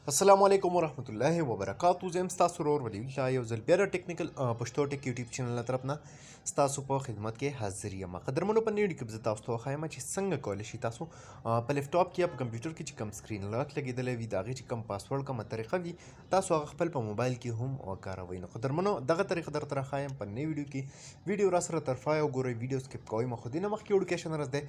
السلام علیکم ورحمت الله وبرکاتو. زه یم ستاسو ورور ولی الله، یو ځل بیا د ټیکنیکل پښتو ټیک یوټیوب چینل له طرف نه ستاسو په خدمت کې حاضر یم. قدرمنو، په نۍ ویډیو کې به زه تاسو ته وښایم چې څنګه کولی شئ تاسو په لپټاپ کې یا په کمپیوټر کې چې کوم سکرین لاک لګېدلی وي، د هغې چې کوم پاسورډ کومه طریقه وي، تاسو هغه خپل په موبایل کې هم وکاروئ. نو قدرمنو، دغه طریقه درته راښایم په نۍ ویډیو کې. ویډیو را سره تر پایه وګورئ، ویډیو سکیپ کوئ مه. خو دې نه مخکې وړوکی شان عرض دی،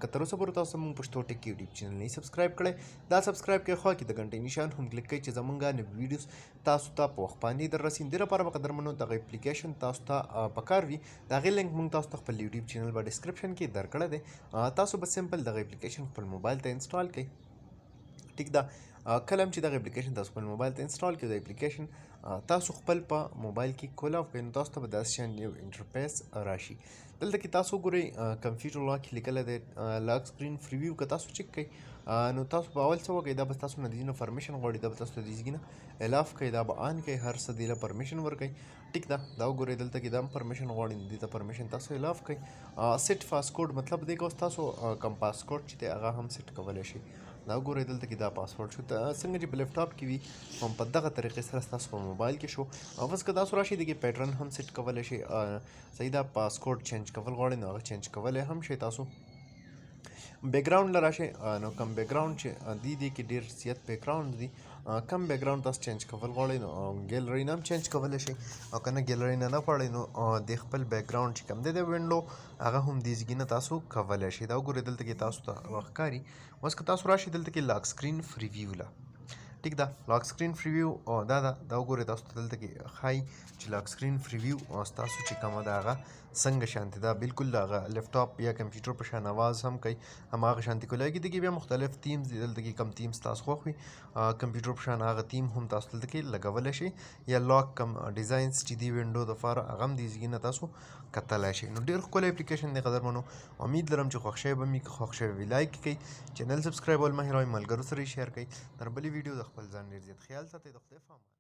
که تر اوسه پورې تاسو موږ پښتو ټیک یوټیوب چینل نه سبسکرایب کړئ، دا سبسکرایب کړئ، خوا کې د ګنټې نشان هم کلیک کړئ چې زمونږ نوي ویډیوز تاسو ته په وخت باندې در رسي. دې لپاره به قدرمنو دغه اپلیکیشن تاسو ته پکار وي. د هغې لینک موږ تاسو ته خپل یوټیوب چینل په ډسکرپشن کې درکړی دی. تاسو به سمپل دغه اپلیکیشن خپل موبایل ته انسټال کړئ. ټیک ده، کله هم چې دغه اپلیکیشن تاسو خپل موبایل ته انسټال کړئ، د اپلیکیشن تاسو خپل په موبایل کې کولاف کړئ، نو تاسو ته به داسې شان یو انټرفیس راشي. دلته کې تاسو وګورئ، کمپیوټر لاک لیکلی دی، لاک سکرین پریویو که تاسو چک کړئ، نو تاسو به اول څه وکړئ؟ دا به تاسو نه د ځینو پرمیشن غواړي، دا به تاسو د ځینې الاو کوي، دا به آن کوي، هر څه دې له پرمیشن ورکوي. ټیک ده، دا وګورئ، دلته کې دا هم پرمیشن غواړي، دې ته پرمیشن تاسو الاو کوئ. سیټ پاسکوډ مطلب دی که اوس تاسو کوم پاسکوډ چې دی هغه هم سیټ کولی شئ. دا وګورئ، دلته کې دا پاسورډ شو، څنګه چې په لپټاپ کې وي هم په دغه طریقې سره ستاسو په موبایل کې شو. او بس که تاسو راشئ، دې کې پیټرن هم سیټ کولی شئ. صحیح ده، پاسکوډ چینج کول غواړئ نو هغه چینج کولی هم شئ. تاسو بیکګراوند له راشئ، نو کوم بیکګراوند چې دی، دې کې ډېر زیات بیکګراوند دي، کوم بیکګراوند تاسو چینج کول غواړئ نو ګیلري نه هم چینج کولی شئ، او که نه ګیلري نه نه غواړئ نو د خپل بیکګراوند چې کوم دی د وینډو هغه هم دې ځای نه تاسو کولی شئ. دا وګورئ، دلته کې تاسو ته ښکاري. اوس که تاسو راشئ دلته کې لاک سکرین پریویو له، ټیک ده، لاک سکرین پریویو دا ده. دا وګورئ، تاسو ته دلته کې ښایي چې لاک سکرین پریویو ستاسو چې کومه ده هغه څنګه شانتې ده، بالکل د هغه لپټاپ یا کمپیوټر په شان اواز هم کوي، هماغه شانتې کولی. دې کې بیا مختلف تیمز دي، دلته کې کوم تیمز تاسو خوښ وي کمپیوټر په شان هغه تیم هم تاسو دلته کې لګولی شئ، یا لاک کوم ډیزاینز چې دي وینډو دپاره هغه هم دې ځای نه تاسو کتلی شئ. نو ډېر ښکلی اپلیکیشن دی قدرمنو، امید لرم چې خوښ شوی به مې. که خوښ شوی وي لایک کړئ، چینل سبسکرایب ول مه هېروئ، ملګرو سره یې شیر کړئ. تر بلې ویډیو د خپل ځان ډېر زیات خیال ساتئ. د خدای په امان.